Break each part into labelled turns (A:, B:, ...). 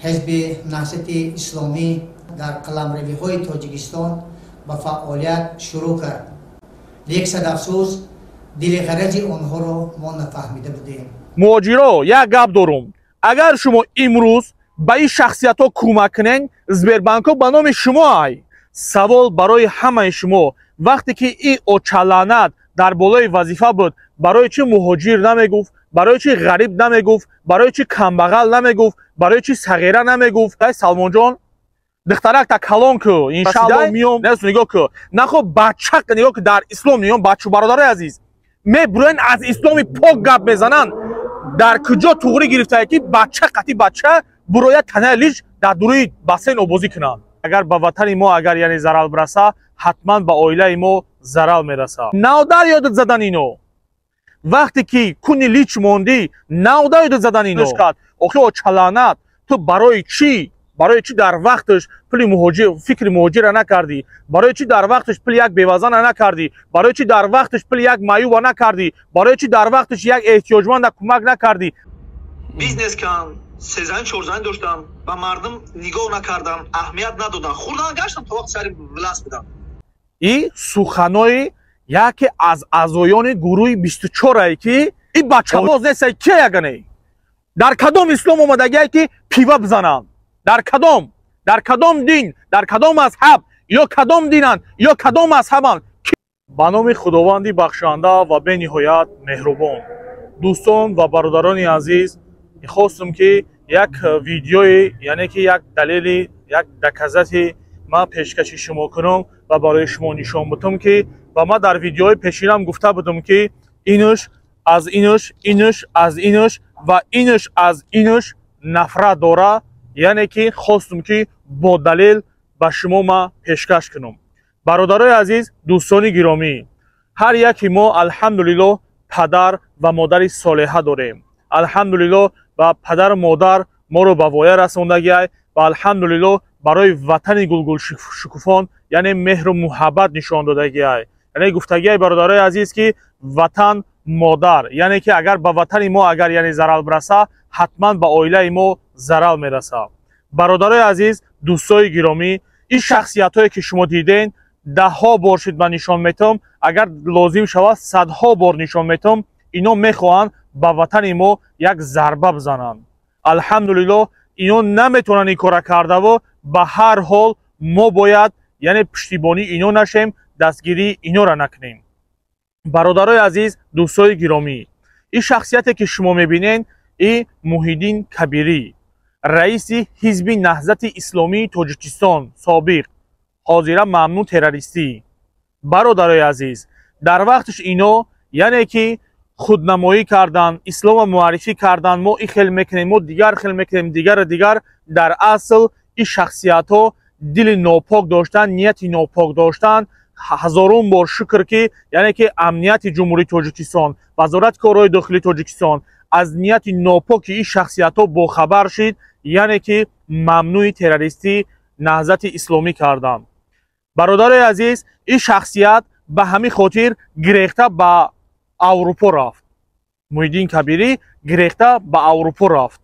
A: Ҳизби Наҳзати Исломӣ дар қаламравиҳои Тоҷикистон ба фаъолият шурӯъ кард. Лек сад афсӯс, дили ғарази онҳоро мо нафаҳмида будем.
B: Муҳоҷиро, як гап дорум: агар шумо имрӯз ба ин шахсиятҳо кӯмак кунед, Сбербанкҳо ба номи шумо ай. Савол барои ҳамаи шумо: вақте ки ин очаланат дар болои вазифа буд, барои чӣ муҳоҷир намегуфт, барои чӣ ғариб намегуфт, барои чӣ камбағал намегуфт, барои чӣ сағира намегуфт? Ай Салмонҷон, духтаракта калон ку, иншаалло миём. Нигоҳ ку, нахо бача, нигоҳ ку, дар ислом миём. Бачу, бародарои азиз, мебурен, аз исломи пок гап мезананд. Дар куҷо туғрӣ гирифтае, ки бача қати бача бурояд, танаи лич дар дуруи бассейн обозӣ кунанд? Агар ба ватани мо, агар яъне зарал бираса, ҳатман ба оилаи мо зарал мерасад. Навдар ёдат задан ино, вақте ки куни лич мондӣ, навдар ёдат задан ино. Охи очаланат, ту барои чӣ, барои чӣ дар вақташ пули муҳоҷир, фикри муҳоҷира накардӣ? Барои чӣ дар вақташ пули як бевазана накардӣ? Барои чӣ дар вақташ пули як маъюба накардӣ? Барои чӣ дар вақташ як эҳтиёҷманда кӯмак накардӣ?
C: Бизнес кан, сезан, чорзан доштам, ба мардум нигоҳ накардам, аҳамият надодам, хурдан гаштам, то вақт сари власт будам.
B: И суханои яке аз аъзоёни гурӯҳи 24-ае, ки и бачабоз нестай. Ке ягане дар кадом ислом омадагие, ки пива бизананд? Дар кадом, дар кадом дин, дар кадом мазҳаб? Ё кадом динанд, ё кадом мазҳабанд? Ба номи Худованди бахшанда ва бениҳоят меҳрубон. Дӯстон ва бародарони азиз, хостум, ки як видеои, яъне ки як далели, як доказати ман пешкаши шумо кунам ва барои шумо нишон бутам, ки ва ман дар видеои пешинам гуфта будам, ки инуш аз инуш, инуш аз инуш ва инуш аз инуш нафрат дора. Яъне ки хостум, ки бо далел ба шумо ман пешкаш кунам. Бародарои азиз, дӯстони гиромӣ, ҳар яке мо, алҳамдулиллоҳ, падар ва модари солеҳа дорем. Алҳамдулиллоҳ, ва падару модар моро ба воя расондагиай ва алҳамдулиллоҳ, барои ватани гулгулшукуфон, яъне меҳру муҳаббат нишон додагиай. Яъне гуфтагиай, бародарои азиз, ки ватан модар, яъне ки агар ба ватани мо, агар яъне зарал бираса, ҳатман ба оилаи мо зарал мерасад. Бародарои азиз, дӯстои гиромӣ, ин шахсиятҳое, ки шумо диден, даҳҳо бор шуд ман нишон метавам, агар лозим шавад, садҳо бор нишон метавам. Ино мехоҳанд ба ватани мо як зарба бизананд. Алҳамдулиллоҳ, ино наметавонанд ин кора кардаву ба ҳар ҳол мо бояд, яъне пуштибонии ино нашем, дастгирии инора накунем. Бародарои азиз, дӯстои гиромӣ, ин шахсияте, ки шумо мебинед, и Муҳиддин Кабирӣ, раиси Ҳизби Наҳзати Исломии Тоҷикистон собиқ, ҳозира мамнӯъ террористӣ. Бародарои азиз, дар вақташ ино, яъне ки худнамоӣ карданд, ислома муаррифӣ карданд: мо ин хел мекунем, мо дигар хел мекунем, дигару дигар. Дар асл ин шахсиятҳо дили нопок доштанд, нияти нопок доштанд. Ҳазорум бор шукр, ки яъне ки амнияти Ҷумҳурии Тоҷикистон, Вазорати корҳои дохилии Тоҷикистон аз нияти нопоки ин шахсиятҳо бохабар шид, яъне ки мамнӯи террористӣ Наҳзати Исломӣ карданд. Бародарои азиз, ин шахсият ба ҳамин хотир гирехта ба Аврупо рафт. Муҳиддин Кабирӣ гирехта ба Аврупо рафт.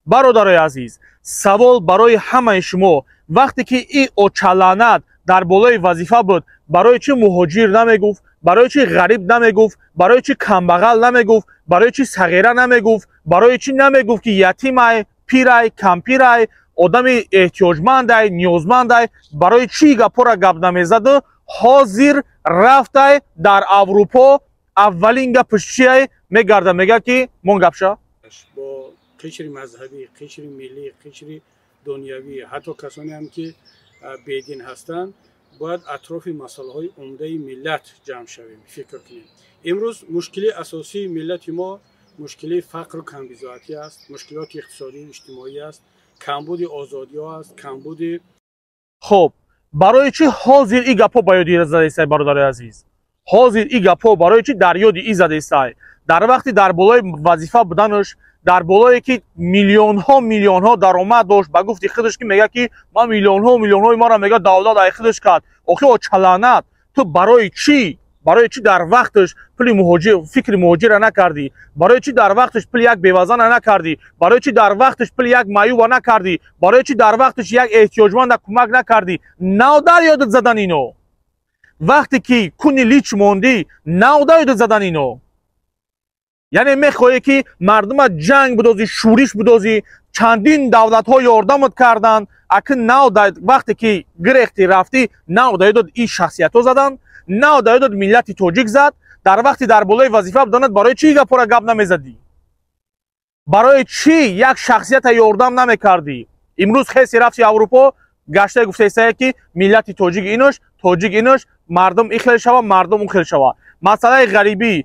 B: Бародарои азиз, савол барои ҳамаи шумо: вақте ки ин очаланат дар болои вазифа буд, барои чӣ муҳоҷир намегуфт, барои чӣ ғариб намегуфт, барои чӣ камбағал намегуфт, барои чӣ сағира намегуфт, барои чӣ намегуфт, ки ятимай, пирай, кампирай, одами эҳтиёҷмандай, ниёзмандай? Барои чӣ гапҳоро гап намезаду ҳозир рафтай дар Аврупо, аввалин гапаш чиай? Мегарда, мегӯяд, ки мон гапша.
D: Бо қишри мазҳабӣ, қишри миллӣ, қишри дунявӣ, ҳатто касоне ҳам, ки бедин ҳастанд, бояд атрофи масъалаҳои умдаи миллат ҷамъ шавем, фикр кунем. Имрӯз мушкили асосии миллати мо мушкили фақру камбизоатӣ аст, мушкилоти иқтисодию иҷтимоӣ аст, камбуди озодиҳо аст, камбуди
B: Хуб, барои чӣ ҳозир ин гапҳо ба ёди задаистай? Бародарои азиз, ҳозир ин гапҳо барои чӣ дар ёди и задаистай? Дар вақти дар болои вазифа буданаш, дар болое ки миллионҳо, миллионҳо даромад дошт, ба гуфти худаш, ки мегӯяд, ки ман миллионҳо, миллионҳои маро, мегӯяд, давлат ай худаш кард. Охи очаланат, ту барои чӣ, Барои чӣ дар вақташ пули муҳоҷир, фикри муҳоҷира накардӣ? Барои чӣ дар вақташ пули як бевазана накардӣ? Барои чӣ дар вақташ пули як маъюба накардӣ? Барои чӣ дар вақташ як эҳтиёҷманда кӯмак накардӣ? Нав дар ёдат задан ино. Вақте ки куни лич мондӣ, нав дар ёдат задан ино. Яъне мехоҳӣ ки мардума ҷанг бидозӣ, шӯриш бидозӣ. Чандин давлатҳо ёрдамат карданд. Аки нав вақте ки гирехтӣ, рафтӣ, нав дар ёдат ин шахсиятҳо заданд, нав дар ёдат миллати тоҷик зад. Дар вақте дар болои вазифа будонад, барои чӣ гапҳоро гап намезадӣ? Барои чӣ як шахсията ёрдам намекардӣ? Имрӯз хеси рафти Аврупо, гашта гуфтаистае, ки миллати тоҷик инош, тоҷик инош, мардум ин хел шава, мардум он хел шава. Масъалаи ғарибӣ,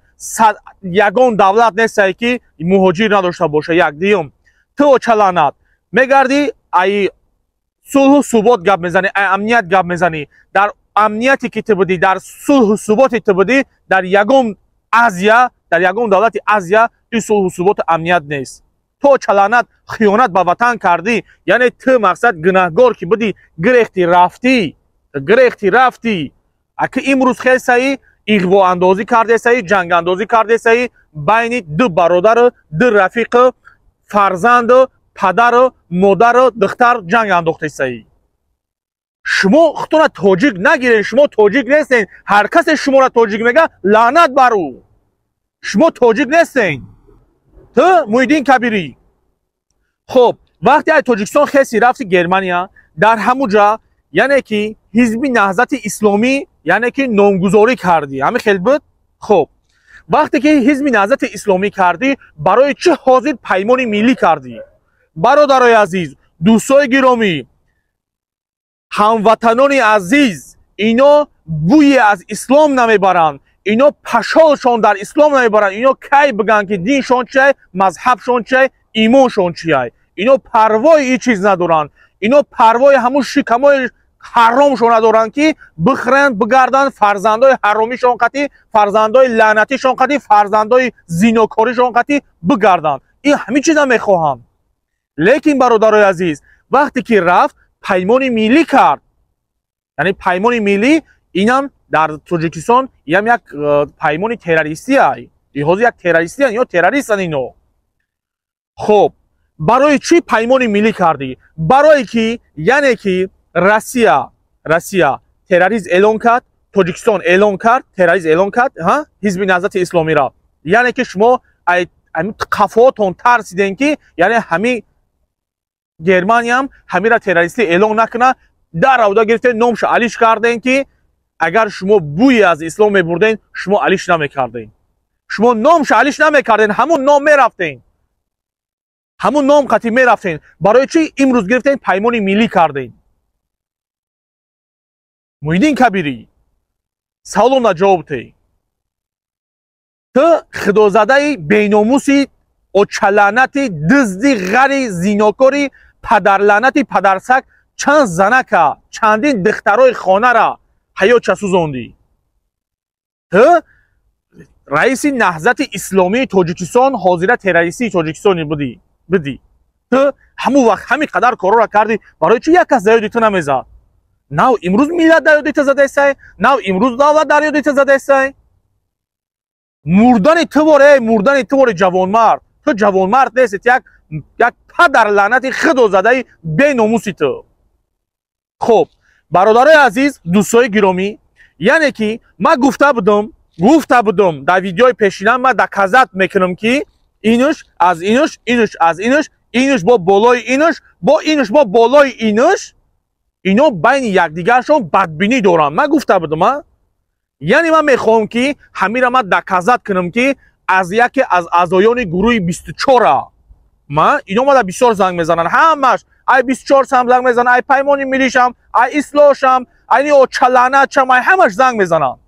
B: ягон давлат нестае, ки муҳоҷир надошта боша. Як дуюм, ту очаланат мегардӣ, ай сулҳу субот гап мезанӣ, ай амният гап мезанӣ. Дар амнияте ки ту будӣ, дар сулҳу суботе ту будӣ, дар ягон Азия, дар ягон давлати Азия ин сулҳу суботу амният нест. Ту чаланат хиёнат ба ватан кардӣ. Яъне ту мақсад гунаҳгор ки будӣ, гирехтӣ рафтӣ, гирехтӣ рафтӣ. Аки имрӯз хесаи иғвоандозӣ кардесаи, ҷангандозӣ кардесаи байни ду бародару ду рафиқу фарзанду падару модару духтар ҷанг андохтесаи. Шумо худтона тоҷик нагирен, шумо тоҷик нестен. Ҳар касе шуморо тоҷик мега, лаънат бар ӯ. Шумо тоҷик нестен. Ту Муҳиддин Кабирӣ, хуб, вақте ай Тоҷикистон хеси рафти Германия, дар ҳамун ҷа, яъне ки Ҳизби Наҳзати Исломӣ, яъне ки номгузорӣ кардӣ, ҳамин хел буд. Хуб, вақте ки Ҳизби Наҳзати Исломӣ кардӣ, барои чӣ ҳозир Паймони Миллӣ кардӣ? Бародарои азиз, дӯстои гиромӣ, ҳамватанони азиз, ино бӯе аз ислом намебаранд, ино пашолшон дар ислом намебаранд. Ино кай бигӯянд, ки диншон чиай, мазҳабшон чиай, имоншон чиай? Ино парвои ин чиз надоранд. Ино парвои ҳамун шикамои ҳаромшон надоранд, ки бихӯранд, бигарданд, фарзандои ҳаромишон қатӣ, фарзандои лаънатишон қатӣ, фарзандои зинокоришон қатӣ бигарданд. Ин ҳамин чиза мехоҳанд. Лекин, бародарои азиз, вақте ки рафт, Паймони Миллӣ кард. Яъне Паймони Миллӣ инам дар Тоҷикистон инам як паймони террористия. Ҳозир як террористиян, ё террористан ино. Хуб, барои чӣ Паймони Миллӣ кардӣ? Барое ки, яъне ки Россия террорист эълон кард, Тоҷикистон эълон кард, террорист эълон кард Ҳизби Наҳзати Исломиро. Яъне ки шумо қафоотон тарсидем, ки яъне ҳамин Германиям ҳамира террористӣ эълон накуна. Дар равда гирифтен, номша алиш кардем, ки агар шумо бӯе аз ислом мебурден, шумо алиш намекардем, шумо номша алиш намекарден, ҳамун ном мерафтен, ҳамун ном қатӣ мерафтен. Барои чӣ имрӯз гирифтен, Паймони Миллӣ кардем? Муҳиддин Кабирӣ, саволомна ҷавоб те. Ту худозадаи беномуси, очалаънати, дизди, ғари, зинокори, падарлаънати, падарсак, чанд занака, чандин духтарои хонара ҳаётша сӯзондӣ. Ту раиси Наҳзати Исломии Тоҷикистон, ҳозира террористии Тоҷикистони будӣ. Ту ҳамун вақт ҳамин қадар корҳоро кардӣ, барои чӣ як кас дар ёди ту намезад? Нав имрӯз миллат дар ёди ту задаесай, нав имрӯз давлат дар ёди ту задаесай. Мурдани ту боре, мурдани ту боре, ҷавонмард. Ту ҷавонмард нестед, як падар лаънати худозадаи беномуси ту. Хуб, бародарои азиз, дӯстои гиромӣ, яъне ки ман гуфта будам дар видеои пешина, ман доказать мекунам, ки инуш аз инуш, инуш аз инуш, инуш бо болои инуш, бо инуш, бо болои инуш, ино байни якдигаршон бадбинӣ доранд. Ман гуфта будам. А яъне ман мехоҳам, ки ҳамира ман доказать кунам, ки аз яке аз аъзоёни гурӯҳи 24-а ма ино мада бисёр занг мезананд. Ҳамаш ай 24 сам занг мезананд, ай Паймони Миллишам, ай Ислоҳшам, ай очалаънатшам, ай ҳамаш занг мезананд.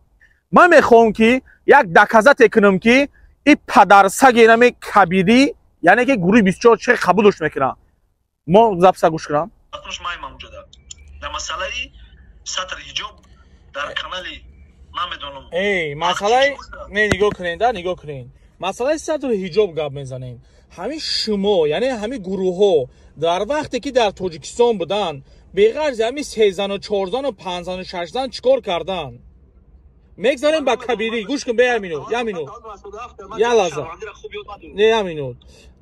B: Ман мехоҳам, ки як доказать кунам, ки и падарсаги нами Кабирӣ, яъне ки гурӯҳи 24 чӣ қабулш мекунанд. Мо запись а гӯш кунам.
C: Дар масъалаи сатр ҳиҷоб дар канали намедонам.
B: Эй, масъалаи не, нигоҳ кунед да, нигоҳ кунед, масъалаи сатр ҳиҷоб гап мезанем. Ҳамин шумо, яъне ҳамин гурӯҳҳо дар вақте ки дар Тоҷикистон буданд, беғарзи ҳамин се зану, чорзану, панҷзану, шашзан чӣ кор карданд? Мегзарем ба Кабирӣ. Гӯш кун, бе, як минут, як минут, як лаҳза, не, як минут,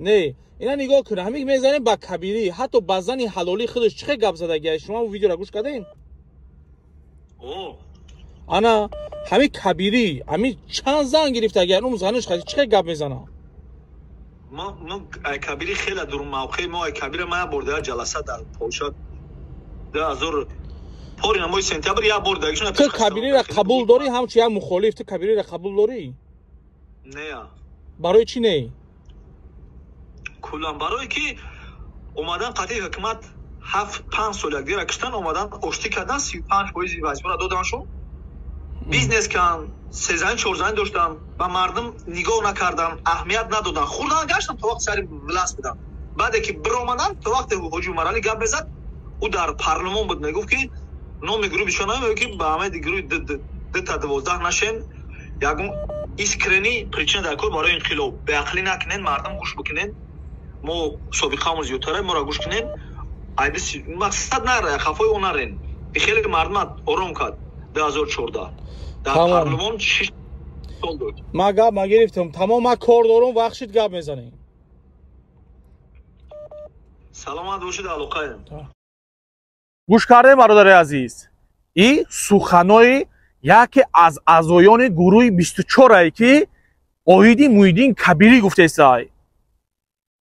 B: не, ина нигоҳ кун. Ҳамин мезанем ба Кабирӣ. Ҳатто ба зани ҳалолии худаш чӣ хел гап задагия? Шумо видеоро гӯш кардем? Ана ҳамин Кабирӣ ҳамин чанд зан гирифтагия, ум занаш чӣ хел гап мезанад?
C: Кабири хеле дур мавқеи мо. Кабира ма як бор дар ҷаласа дар Полша 2000 пори намои сентябр як бор.
B: Ту Кабириро қабул дорӣ ҳамчун як мухолиф? Ту Кабириро қабул дорӣ?
C: Не.
B: Барои чӣ не?
C: Куллан барое ки омадан қатъи ҳукумат 7-5 сол якдигара киштан, омадан оштӣ кардан, 35 фоизи вазифаро доданшон, бизнес кан, сезани чорзани доштан, ба мардум нигоҳ накардан, аҳамият надодан, хӯрдан гаштан, то вақти сари власть будан. Баъде ки биромадан, то вақте Ҳоҷи Умаралӣ гап мезад, ӯ дар парлумон буд, мегуфт ки номи гурӯҳи бишона, мегӯ ки ба ҳамаи гурӯҳи дута 12 нашен, ягон искренний причина дар кор барои инқилоб, беақлӣ накунен, мардум гӯш бикунен, мо собиқаамон зиёдтара, моро гӯш кунен, мақсад нара, хафои ӯ нарен. Хеле мардума ором кард. 2014 дар парлумон 6 сол дод.
B: Ма гап ма гирифтам, тамом. Ма кор дорум, вақт шид, гап мезанем.
C: Саломат бошед, алоқаем.
B: Гӯш кардем, бародари азиз, и суханои яке аз аъзоёни гурӯҳи 24-ае ки оиди Муҳиддин Кабирӣ гуфтесай.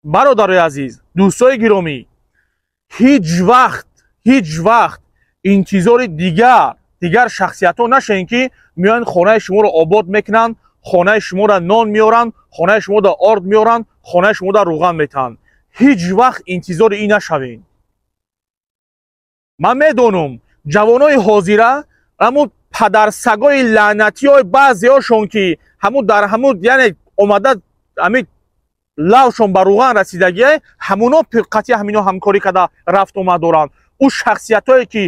B: Бародарои азиз, дӯстои гиромӣ, ҳеҷ вақт, ҳеҷ вақт интизори дигар шахсиятҳо нашавем, ки меоянд, хонаи шуморо обод мекунанд, хонаи шуморо нон меоранд, хонаи шуморо орд меоранд, хонаи шуморо рӯған метаҳанд. Ҳеҷ вақт интизори ин нашавем. Ман медонам, ҷавонои ҳозира, ҳамун падарсагои лаънатиҳои баъзеҳошон, ки ҳамун дар ҳамун, яъне омада ҳамин лавшон ба рӯған расидагие, ҳамуно қатъи ҳамино ҳамкорӣ карда рафтомад доранд. Ӯ шахсиятҳое ки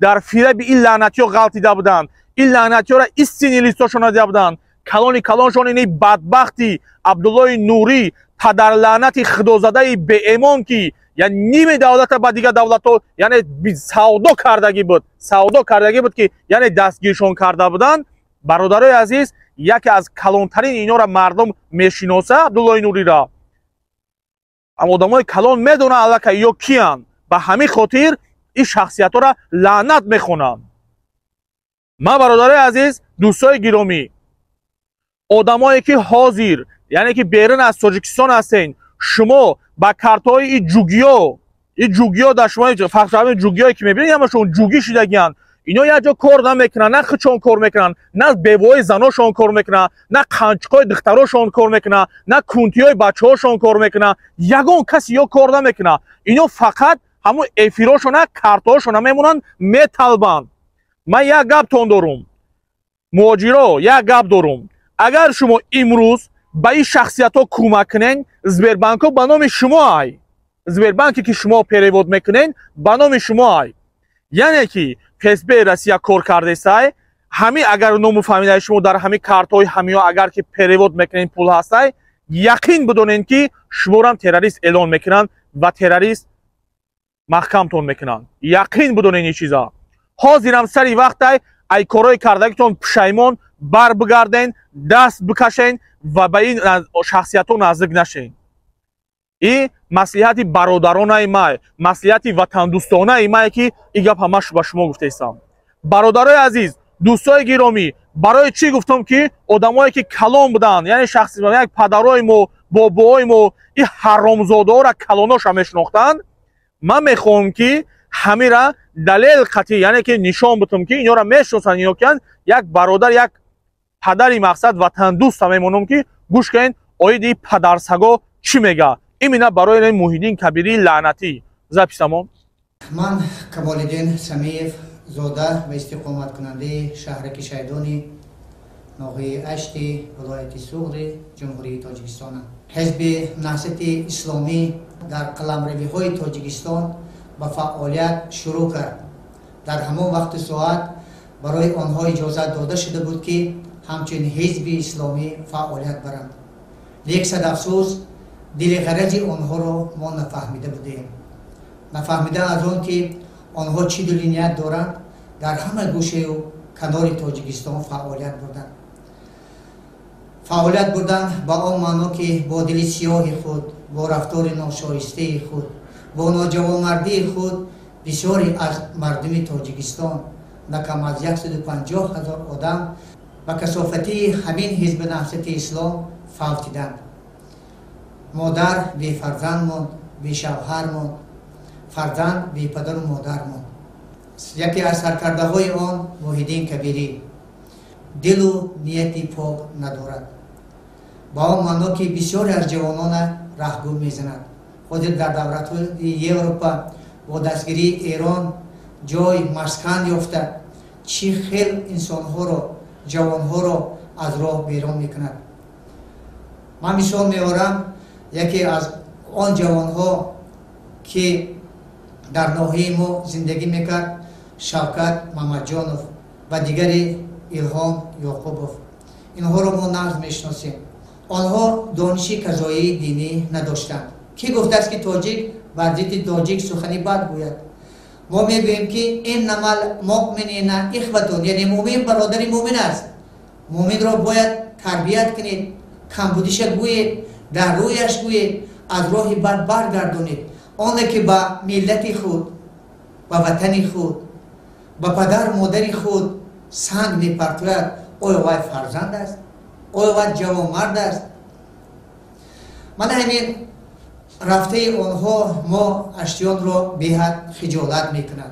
B: дар фираби ин лаънатиҳо ғалтида буданд, ин лаънатиҳоро истинный лицошон надида буданд, калони калоншон ини бадбахти Абдуллои Нурӣ, падарлаънати худозадаи беэмон, ки яъне ними давлата ба дигар давлатҳо, яъне савдо кардагӣ буд, савдо кардагӣ буд, ки яъне дастгиршон карда буданд. Бародарои азиз, яке аз калонтарин инора мардум мешиноса, Абдуллои Нурира. Аммо одамои калон медонанд аллакай ё киянд. Ба ҳамин хотир ин шахсиятҳоро лаънат мехонам ман. Бародарои азиз, дӯстои гиромӣ, одамое ки ҳозир, яъне ки берун аз Тоҷикистон ҳастен, шумо ба картҳои и ҷугиё, и ҷугиё дар шумо фарқи ҷугиёе ки мебинед, ҳамашон ҷугӣ шидагиянд. Ино як ҷо кор намекунанд, на худшон кор мекунанд, на бевои заношон кор мекунанд, на қанчиқои духтарошон кор мекунанд, на кунтиҳои бачаҳошон кор мекунанд. Ягон каси ё кор намекунад. Ино фақат ҳамун эфирошона, картҳошона мемонанд, металбанд. Ман як гаптон дорум, муҳоҷиро, як гап дорум: агар шумо имрӯз ба ин шахсиятҳо кӯмак кунен, Сбербанкҳо ба номи шумо ай, Сбербанке ки шумо перевод мекунен, ба номи шумо ай, яъне ки ФСБ Россия кор кардесай. Ҳамин агар ному фамилияи шумо дар ҳамин картҳои ҳамиҳо, агар ки перевод мекунен, пул ҳастай, яқин бидонед, ки шуморам террорист эълон мекунанд ва террорист маҳкамтон мекунанд. Яқин бидонед ин чиза. Ҳозирам сари вақтай, ай корҳои кардагитон пушаймон бар бигарден, даст бикашен ва ба ин шахсиятҳо наздик нашен. И маслиҳати бародаронаи май, маслиҳати ватандӯстонаи мае, ки ин гап ҳамаш ба шумо гуфтаистам. Бародарои азиз, дӯстои гиромӣ, барои чӣ гуфтам, ки одамое ки калон буданд, яъне шахси як падарои мо, бобоҳои мо ин ҳаромзодаҳоро калоноша мешинохтанд. Ман мехоҳам, ки ҳамира далел қатъӣ, яъне ки нишон бутам, ки инҳоро мешиносанд, ино киянд. Як бародар, як падари мақсад ватандӯста мемонам, ки гӯш кунед, оиди падарсаго чӣ мега, именно барои Муҳиддин Кабирии лаънатӣ. Записамон.
A: Ман Камолиддин Самиев, зода ва истиқоматкунандаи шаҳраки Шайдони ноҳияи Ашти вилояти Суғди Ҷумҳурии Тоҷикистонам. Ҳизби Наҳзати Исломӣ дар қаламравиҳои Тоҷикистон ба фаъолият шурӯъ кард. Дар ҳамон вақту соат барои онҳо иҷозат дода шуда буд, ки ҳамчун ҳизби исломӣ фаъолият баранд. Лек сад афсӯс, дили ғарази онҳоро мо нафаҳмида будем. Нафаҳмида аз он ки онҳо чӣ дили ният доранд, дар ҳама гӯшаю канори Тоҷикистон фаъолият бурданд. Фаъолият бурданд ба он маъно, ки бо дили сиёҳи худ, бо рафтори ношоистаи худ, бо ноҷавонмардии худ бисёре аз мардуми Тоҷикистон, на кам аз 150 000 одам, ба касофатии ҳамин ҳизби Наҳзати Ислом фавтиданд. Модар бефарзанд монд, бешавҳар монд, фарзанд бепадару модар монд. Яке аз саркардаҳои он, Муҳиддин Кабирӣ, дилу нияти пок надорад, ба он маъно, ки бисёре аз ҷавонона раҳгум мезанад. Ҳозир дар давлатҳои Европа бо дастгирии Эрон ҷой маскан ёфта, чӣ хел инсонҳоро, ҷавонҳоро аз роҳ берун мекунад. Ман мисол меорам яке аз он ҷавонҳо, ки дар ноҳияи мо зиндагӣ мекард, Шавкат Мамаҷонов ва дигари Илҳом Ёқубов. Инҳоро мо нағз мешиносем. Онҳо дониши казоии динӣ надоштанд. Кӣ гуфтааст, ки тоҷик бар зидди тоҷик сухани бад гӯяд? Мо мегӯем, ки иннамал муъминина ихватун, яъне муъмин бародари муъмин аст. Муъминро бояд тарбият кунед, камбудиша гӯед, дар рӯяш гӯед, аз роҳи бад баргардонед. Оне ки ба миллати худ, ба ватани худ, ба падару модари худ санг мепартояд, оё вай фарзанд аст? Оё вай ҷавонмард аст? Мана ҳамин рафтаи онҳо мо аштиёнро беҳад хиҷолат мекунад.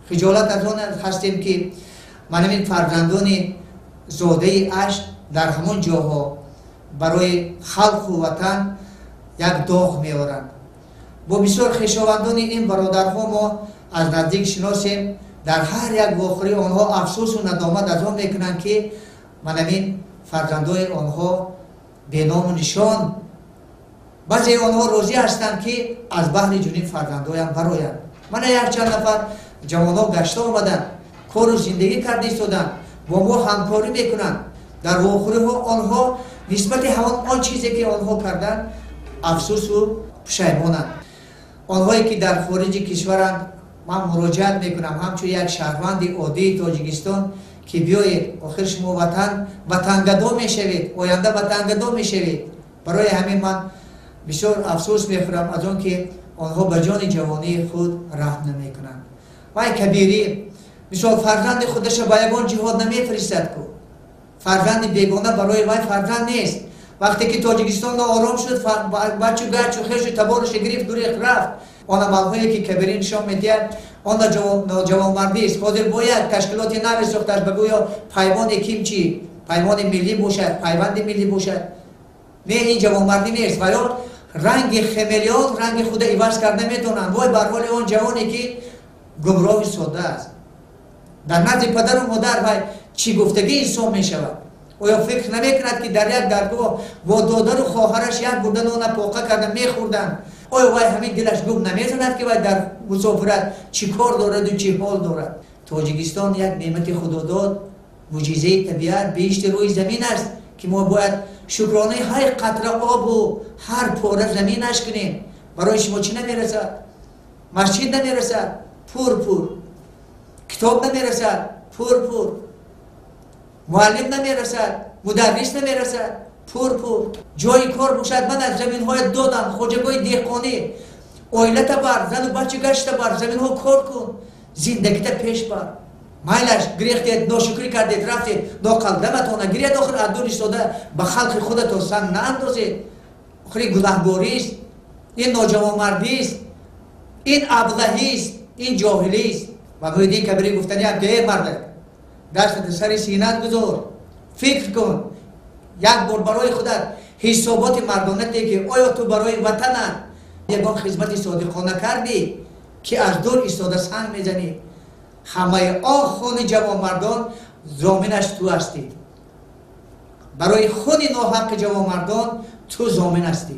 A: Хиҷолат аз он ҳастем, ки ман ҳамин фарзандони зодаи Ашт дар ҳамон ҷоҳо барои халқу ватан як доғ меоранд. Бо бисёр хешовандони ин бародарҳо мо аз наздик шиносем. Дар ҳар як вохӯрӣ онҳо афсӯсу надомат аз он мекунанд, ки манамин фарзандои онҳо беному нишон. Баъзеи онҳо розӣ ҳастанд, ки аз баҳри ҷунин фарзандоям бароянд. Мана якчанд нафар ҷавонҳо гашта омаданд, кору зиндагӣ карда истоданд, бо мо ҳамкорӣ мекунанд. Дар вохӯриҳо онҳо нисбати ҳамон он чизе, ки онҳо карданд, афсӯсу пушаймонанд. Онҳое ки дар хориҷи кишваранд, ман муроҷиат мекунам ҳамчун як шаҳрванди оддии Тоҷикистон, ки биёед, охир шумо ватан ватангадо мешавед, оянда ватангадо мешавед. Барои ҳамин ман бисёр афсӯс мехӯрам аз он, ки онҳо ба ҷони ҷавонии худ раҳм намекунанд. Вай Кабирӣ, мисол, фарзанди худаша ба ягон ҷиҳод намефиристад ку. Фарзанди бегона барои вай фарзанд нест. Вақте ки Тоҷикистон ноором шуд, бачу гачу хешу таборуша гирифт, гурехт, рафт. Он амалҳое, ки Кабирӣ нишон медиҳад, он ноҷавонмардист. Ҳозир бояд ташкилоти нави сохтааст, ба гӯё паймони кимчи, паймони миллӣ бошад, пайванди миллӣ бошад. Не, ин ҷавонмардӣ нест. Ва ё ранги хамелеон ранги худа иваз карда метавонанд. Вой бар ҳоли он ҷавоне, ки гумроҳи содда аст. Дар назди падару модар вай чӣ гуфтагӣ инсон мешавад? Оё фикр намекунад, ки дар як даргоҳ бо додару хоҳараш як бурда нона поқа карда мехӯрданд? Оё вай ҳамин дилаш гум намезанад, ки вай дар мусофират чӣ кор дораду чӣ ҳол дорад? Тоҷикистон як неъмати худодод, муъҷизаи табиат, биҳишти рӯи замин аст, ки мо бояд шукронаи ҳар қатра обу ҳар пора заминаш кунем. Барои шумо чӣ намерасад? Масҷид намерасад, пур пур, китоб намерасад, пур пур, муаллим намерасад, мударрис намерасад, пур пур, ҷои кор бошад, ман аз заминҳоя додам, хоҷагои деҳқонӣ, оилата бар, зану бача гашта бар, заминҳо кор кун, зиндагита пеш бар. Майлаш, гирехтед, ношукрӣ кардед, рафтед, ноқалдаматона гиред, охир аз дур истода ба халқи худатон санг наандозед. Охири гунаҳгорист, ин ноҷавонмардист, ин аблаҳист, ин ҷоҳилист. Ва Муҳиддин Кабирӣ гуфтаниам, ки эй мардак, дастата сари синат гузор, фикр кун як бор барои худат ҳисоботи мардонате, ки оё ту барои ватанат ягон хизмати содиқона кардӣ, ки аз дур истода санг мезанӣ? Ҳамаи он хуни ҷавонмардон зоминаш ту ҳастӣ. Барои хуни ноҳаққи ҷавонмардон ту зомин ҳастӣ.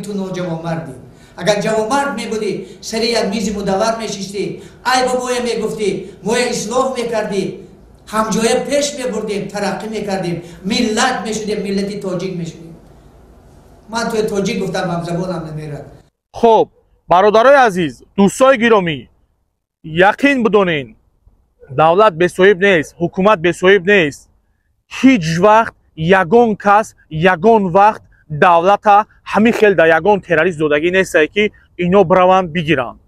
A: Ту ноҷавонмардӣ. Агар ҷавонмард мебудӣ, сари як мизи мудаввар мешиштӣ, айбу моя мегуфтӣ, моя ислоҳ мекардӣ, ҳамҷоя пеш мебурдем, тараққӣ мекардем, миллат мешудем, миллати тоҷик мешудем. Ман туи тоҷик гуфтам, ҳамзабонам намерад.
B: Хуб, бародарои азиз, дӯстои гиромӣ, яқин бидонен, Давлат бесоҳиб нест, ҳукумат бесоҳиб нест. Ҳеҷ вақт ягон кас ягон вақт давлата ҳамин хел дар ягон террорист додагӣ нестае, ки ино бираванд бигиранд.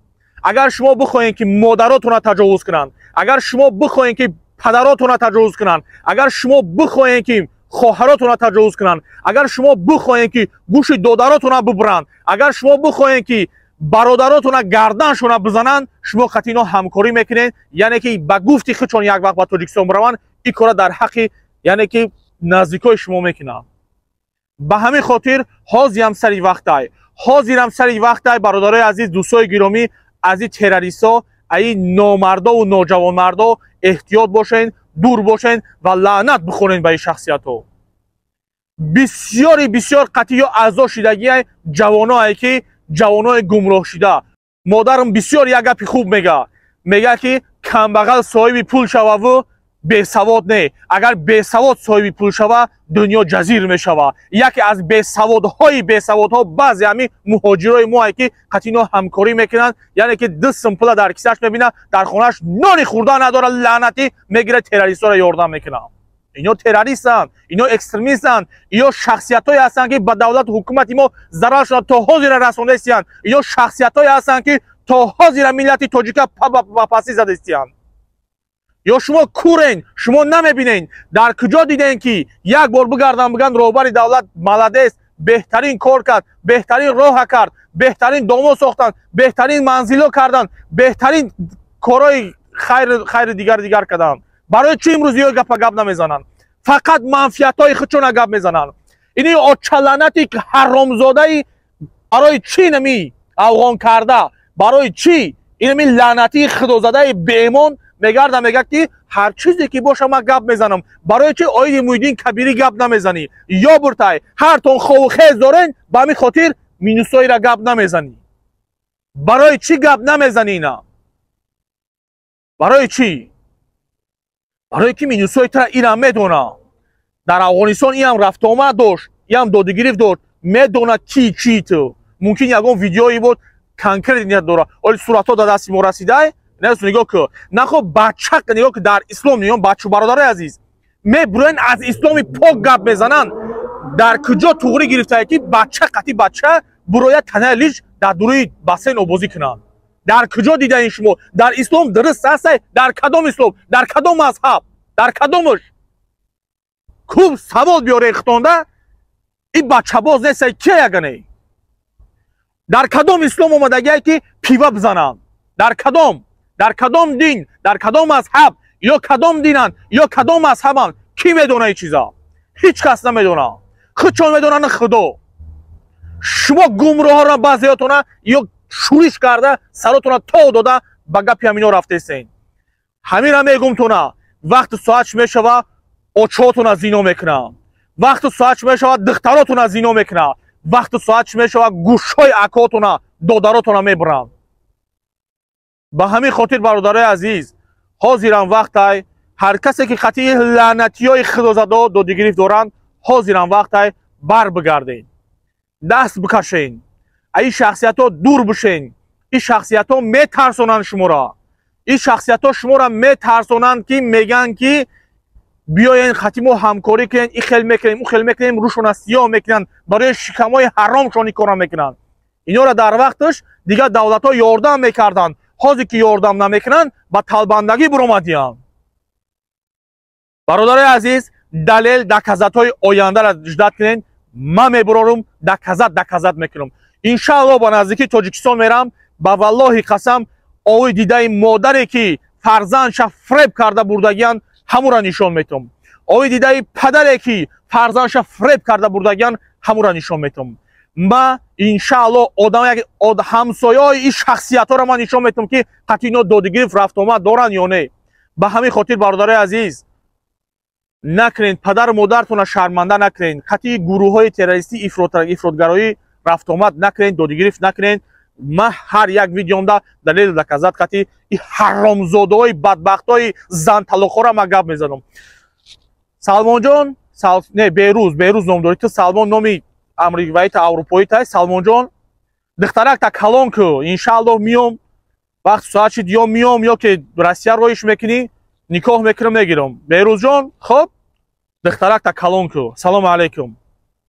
B: Агар шумо бихоҳед, ки модаротонро таҷовуз кунанд, агар шумо бихоҳед, ки падаротонро таҷовуз кунанд, агар шумо бихоҳед, ки хоҳаротонро таҷовуз кунанд, агар шумо бихоҳед, ки гӯши додаротонро бибуранд, агар шумо бихоҳед, ки бародаротонро гарданшонро бизананд, шумо қатъи ино ҳамкорӣ мекунед. Яъне ки ба гуфти худшон як вақт ба Тоҷикистон бираванд, ин кора дар ҳаққи, яъне ки, наздикои шумо мекунанд. Ба ҳамин хотир ҳозирам сари вақтай, ҳозирам сари вақтай, бародарои азиз, дӯстои гиромӣ, аз ин террористҳо, аз ин номардову ноҷавонмардо эҳтиёт бошен, дур бошен ва лаънат бихонен ба ин шахсиятҳо. Бисёри бисёр қатъиё аъзо шидагие ҷавоное, ки ҷавонои гумроҳ шида. Модарам бисёр як гапи хуб мега, мега, ки камбағал соҳиби пул шававу бесавод не, агар бесавод соҳиби пул шава, дунё ҷазир мешава. Яке аз бесаводҳои бесаводҳо баъзе ҳамин муҳоҷирои моае, ки қатъино ҳамкорӣ мекунанд. Яъне ки 2 сум пула дар кисааш мебинад, дар хонааш нони хӯрда надорад, лаънатӣ мегирад, террористҳоро ёрдам мекунад. Ино террористанд, ино экстремистанд, ино шахсиятҳое ҳастанд, ки ба давлату ҳукумати мо зараршона то ҳозира расондаистиянд. Ино шахсиятҳое ҳастанд, ки то ҳозира миллати тоҷика ба пастӣ задаистиянд. Ё шумо курен, шумо намебинен? Дар куҷо дидем, ки як бор бигардан, биган: «Роҳбари давлат молодец, беҳтарин кор кард, беҳтарин роҳа кард, беҳтарин домо сохтанд, беҳтарин манзило карданд, беҳтарин корҳои хайри дигар дигар карданд»? Барои чӣ имрӯз ё гапа гап намезананд? Фақат манфиатҳои худшона гап мезананд. Ини очаланати ҳаромзодаи барои чӣ нами афғон карда? Барои чӣ инами лаънатии худозадаи беэмон мегарда, мега, ки ҳар чизе ки боша, ман гап мезанам? Барои чи оиди Муҳиддин Кабирӣ гап намезанӣ? Ё буртай ҳартон хову хез дорен, ба ҳамин хотир минусоира гап намезанӣ. Барои чӣ гап намезанӣ ина? Барои чӣ? Барое ки минусои тара инам медона. Дар Афғонистон иам рафтуомад дошт, иам додигирифт дошт, медона ки чи. Ту мумкин ягон видеое буд, конкретно дора. Оли суратҳо дар дасти мо расидай. Нес, нигоҳ ку, нахо бача, нигоҳ ку, дар ислом ниён. Бачу, бародарои азиз, мебурен, аз исломи пок гап мезананд. Дар куҷо туғрӣ гирифтае, ки бача қати бача бурояд, танаи лич дар дуруи бассейн обозӣ кунанд? Дар куҷо дидаин шумо? Дар ислом дуруст ҳастай? Дар кадом ислом, дар кадом мазҳаб, дар кадомаш? Куб савол биёре хитонда. Ин бачабоз нестай ки ягане? Дар кадом ислом омадагие, ки пива бизананд? Дар кадом, дар кадом дин, дар кадом мазҳаб? Ё кадом динанд, ё кадом мазҳабанд? Кӣ медона ин чиза? Ҳеҷ кас намедона, худшон медонанд, худо. Шумо гумроҳоро баъзеётона ё шӯриш карда, саротона то дода, ба гапи ҳамино рафтесен. Ҳамира мегумтона: вақти соатш мешава, очоотона зино мекунад, вақту соатш мешава, духтаротона зино мекунад, вақту соатш мешава, гӯшҳои акотона, додаротона мебуранд. Ба ҳамин хотир, бародарои азиз, ҳозирам вақтай, ҳар касе ки қатъии лаънатиҳои худозадо додигирифт доранд, ҳозирам вақтай, бар бигарден, даст бикашен, ин шахсиятҳо дур бишен. Ин шахсиятҳо метарсонанд шуморо, ин шахсиятҳо шуморо метарсонанд, ки мегӯянд, ки биёен, хати мо ҳамкорӣ кунен, ин хел мекунем, ӯ хел мекунем. Рӯшона сиёҳ мекунанд, барои шикамҳои ҳаромшон ин корро мекунанд. Инҳоро дар вақташ дигар давлатҳо ёрдам мекарданд, ҳозир ки ёрдам намекунанд, ба талбандагӣ буромадиянд. Бародарои азиз, далел доказать ҳои ояндаро ждать кунед. Ман мебурорум, доказать мекунам. Иншаалло, ба наздикии Тоҷикистон мерам. Ба валлоҳи қасам, ови дидаи модаре, ки фарзандша фреб карда бурдагиянд, ҳамура нишон метум. Ови дидаи падаре, ки фарзандша фреб карда бурдагиянд, ҳамура нишон метум. Ма иншаалло одам ҳамсояҳои ин шахсиятҳоро ман нишон метум, ки қатъи ино додигирифт, рафтуомад доранд ё не. Ба ҳамин хотир, бародарои азиз, накунед, падару модаратонро шарманда накунед. Қатъи гурӯҳҳои террористӣ, ифротгароӣ рафтуомад накунед, додигирифт накунед. Ман ҳар як видеомда далел доказать қатъи и ҳаромзодаҳои бадбахтҳои занталоқҳоро ман гап мезанам. Салмонҷон, не, Берӯз, Берӯз ном дорӣ ту. Салмон номи амрикоита, аврупоита. Салмонҷон, духтаракта калон ку, иншааллоҳ миём, вақт соат шид, ё миём, ё ки Россия роиш мекунӣ. Никоҳ мекунам, мегирам. Беҳрӯзҷон, хоб, духтаракта калон ку. Салому алайкум.